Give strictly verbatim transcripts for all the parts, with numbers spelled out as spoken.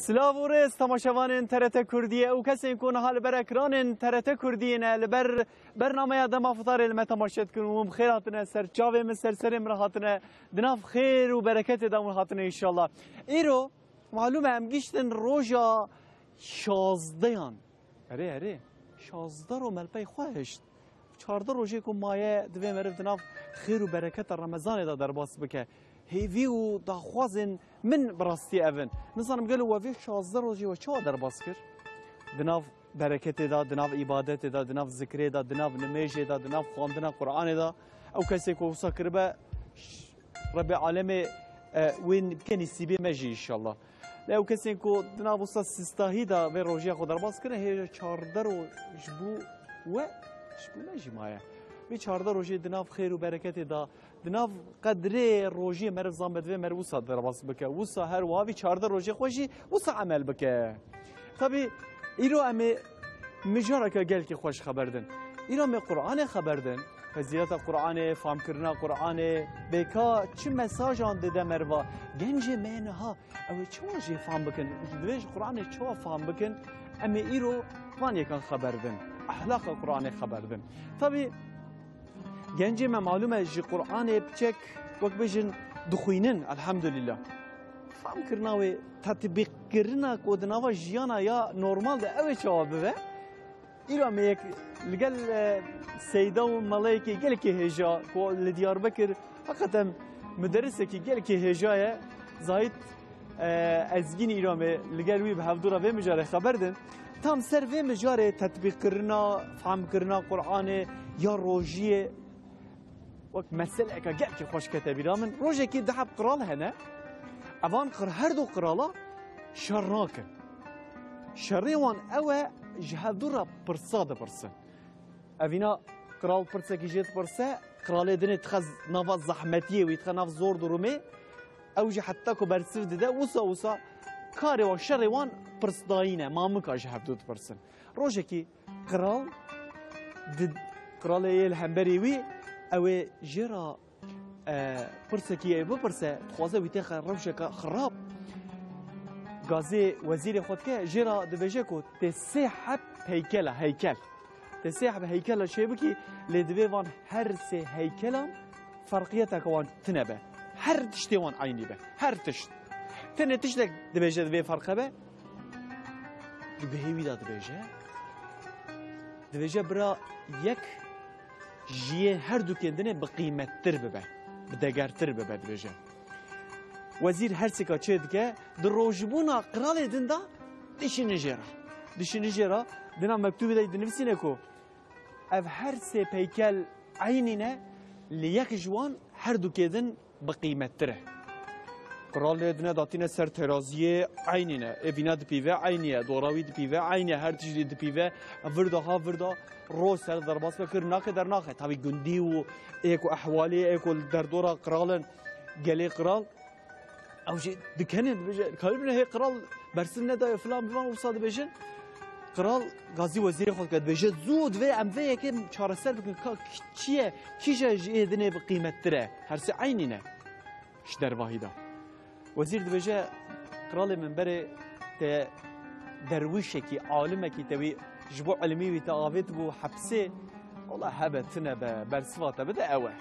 Silav û rêz temaşevanên T R T Kurdiyê û kesên ku niha li ber ekranên T R T Kurdiyê ne, li ber bernameya Dema Fitarê li me temaşe dikin û hûn bi xêr hatine ser çavê min, ser serê min re hatine. Di nav xêr û bereketê de hûn hatine înşallah. Îro, malûm e, em giştin roja şazdeyan. Erê, erê, şazde ro me li pey xwe hişt. Çardeh rojê ku maye, divê meriv di nav xêr û bereketa Remezanê de derbas bike. Hêvî û daxwazên min bi rastî ev in. Nizanim gelo we vê şazdeh rojê we çawa derbas kir? Di nav bereketê de, di nav îbadetê de, di nav zikrê de, di nav nimêjê de, di nav xwendina Qur'anê de. Ew kesê ku wisa kiribe, ş-, Rebê Alemê, e, wê bike nîsîbê me jî înşallah. Lê ew kesên ku di nav wisa sîstahî de vê rojiya xwe derbas kirin, hê çardeh roj ji bo we, ji bo me jî maye. Vê çardeh rojê di nav xêr û bereketê de, di nav qedrê rojiyê meriv zan be, divê meriv wisa derbas bike. Wisa her wiha vî çardeh rojê xwe jî wisa emel bike. Tabî, îro em ê mijareke gelkî xweş xeber din. Îro em ê Qur'anê xeber din. Fezîleta Qur'anê, famkirina Qur'anê, bêka çi mesajan dide meriva. Gencê me niha Ew ê çawa jê fam bikin? Divê ji Qur'anê çawa fam bikin? Em ê îro van yekan xeber din. Ehlaqa Qur'anê xeber din. Tabî, gencê me malûm e ji Qur'anê piçek, wek bêjin, dixwînin, elhamdulillah. Famkirina wê, tetbîqkirina ku di nava jiyana ya normal de ew ê çawa bibe? Îro me yek li gel, e, seyda û melayekî gelekî hêja ku li Diyarbekir, heqeten muderrisekî gelekî hêja ye. Zahît, e, Ezgîn îro me li gel wî bi hevdû re vê mijarê xeber din. Tam ser vê mijarê tetbîqkirina, fehmkirina Qur'anê ya rojiyê, wek meseleyeke gelkî xweş kete bîra min. Rojekî du heb qral hene. Evan qir-, her du qirala şer nakin. Şerê wan ew e, ji hevdû re pirsa dipirsin. Evîna qral pirsekî jê dipirse, qiralê dinê dixe z-, nava zehmetiyê wî, dixe nav zor durumê. Ew jî heta ku bersiv dide, wisa wisa karê wan, şerê wan pirsdayî ne, mamika ji hevdû dipirsin. Rojekî Qral di, qralê yê li hemberî wî, ew ê jê re, e, pirsekî yê bipirse, dixwaze wî têxe rewşeke xirab. Gazê wezîrê xwe dike, jê re dibêje ku tê sê heb heykela, heykel. Tê sê heb heykela çêbikî, lê divê van her sê heykelan ferqiyeteke wan tune be. Her tiştê wan eynî be. Her tişt. Tenê tiştek dibêje divê ferqe be. Di guhê wî de dibêje. Dibêje bira yek ji yê her dukên dinê bi qîmettir bibe. Bi degertir bibe dibêje. Wezîr her sêka çê dike, di rojbûna qiralê din de dişîne jê re. Dişîne jê re, dina mektûbê de dinivîsîne ku ev her sê peykel eynî ne, lê yek ji wan her dukê din bi qîmettir e. Qral lê dine datîne ser teraziyê eynî ne. Ê vîna dipîve eynî ye, dora wî dipîve eynî ye, her tiştî dipîve. Vir da ha vir da, ro ser derbas be kir, nake dernaxe. Tabî gundî û ê ku ehwalê, ê ku li derdora qral in, gelê qral, ew jî dikene, dibêje, karî bine hê qral bersiv nedaye filan bivan wisa dibêjin. Qral gazî wezîrê xwe dike, dibêje, zû divê em vê yekê çareser bikin, ka çi ye, kîje ji ê dinê bi qîmettir e? Her sê eynî ne ji dervahî de. Wezîr dibêje, qiralê min berê te derwîşekî, alimekî te wî ji bo ilmî wî te avêt bû hepsê. Wala hebe tune be, bersiva te bide ew e.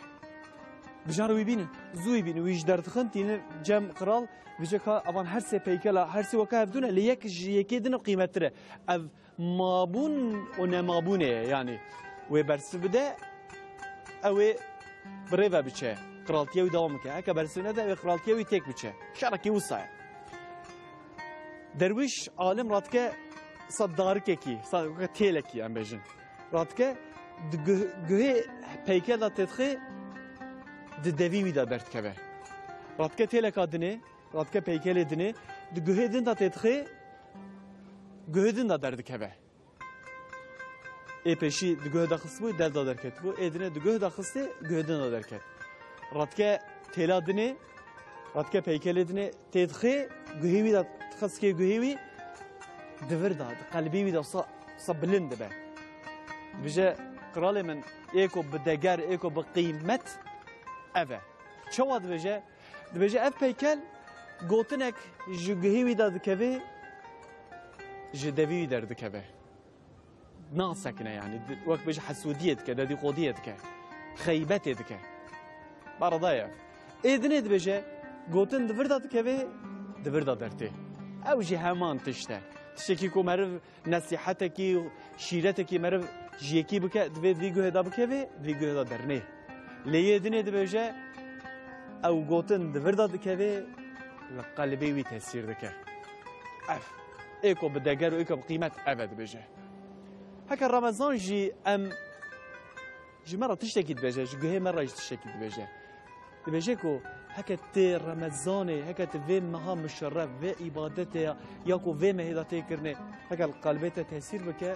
Bijar wî bînin, zû wî bînin, wî ji derdixin tînin cem qral, vêje ka evan her sê peykela, her sê weke hevdû ne, lê yek ji yekê din qîmettir e. Ev mabûn û nemabûnê ye, yanî wê bersiv bide, ew ê bi rê ve biçe, qiraltiya wî dewam bike. Heke bersiv nede, ew ê qiraltiya wî têk biçe. Şerekî wisa ye. Derwîş, alim radike sa darikekî, sa weke têlekî em bêjin. Radike di guh-, guhê peykel de têdixê, di devî wî de derdikeve. Radike têleka dinê, radike peykelê dinê, di guhê din de têdixê, guhê din de derdikeve. Ê pêşî di guhê de xistibû, dev de derketibû. Ê dinê di guhê de xistê, guhê din de derket. Radike têla dinê, radike peykelê dinê têdixê, guhê wî de dixistikê guhê wî, di vir de, di qelbê wî de wisa, wisa bilind dibe. Dibêje, qiralê min, ê ku bi deger, ê ku bi qîmet ev e. Çawa dibêje? Dibêje, ev peykel gotinek ji guhê wî de dikeve, ji devî wî derdikeve. Nasekine yani. Di-, wek bêje hesûdiyê dike, dedîqodiyê dike. Xeybetê dike. Barada ye. Ê dinê dibêje, gotin di vir de dikeve, di vir de dertê. Ew jî heman tişt e. Tiştekî ku meriv nesîhetekî, şîretekî meriv ji yekî bike, divê di vî guhê de bikeve, di vî guhê de dernê. Lê yê dinê dibêje, ew gotin di vir de dikeve, li qelbê wî tesîr dike. Ev, ê ku bi deger û ê ku bi qîmet ev e dibêje. Heke Remezan jî em ji me re tiştekî dibêje, ji guhê me re jî tiştekî dibêje. Dibêje ku heke tu Remezanê, heke tu vê meha muşerref, vê îbadetê ya, ya ku vê mehê de tê kirinê, heke li qelbê te tesîr bike,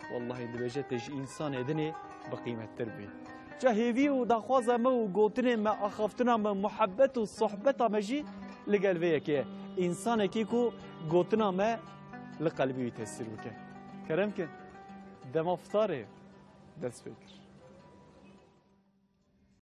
wellahî dibêje te ji însanê dinê bi qîmettir bî. Ca hêvî û daxwaza me û gotinê me, axaftina me, muhebbet û sohbeta me jî li gel vê yekê ye. Însanekî ku gotina me li qelbî wî tesîr bike. Kerem kin, dema fitarê dest pê kir.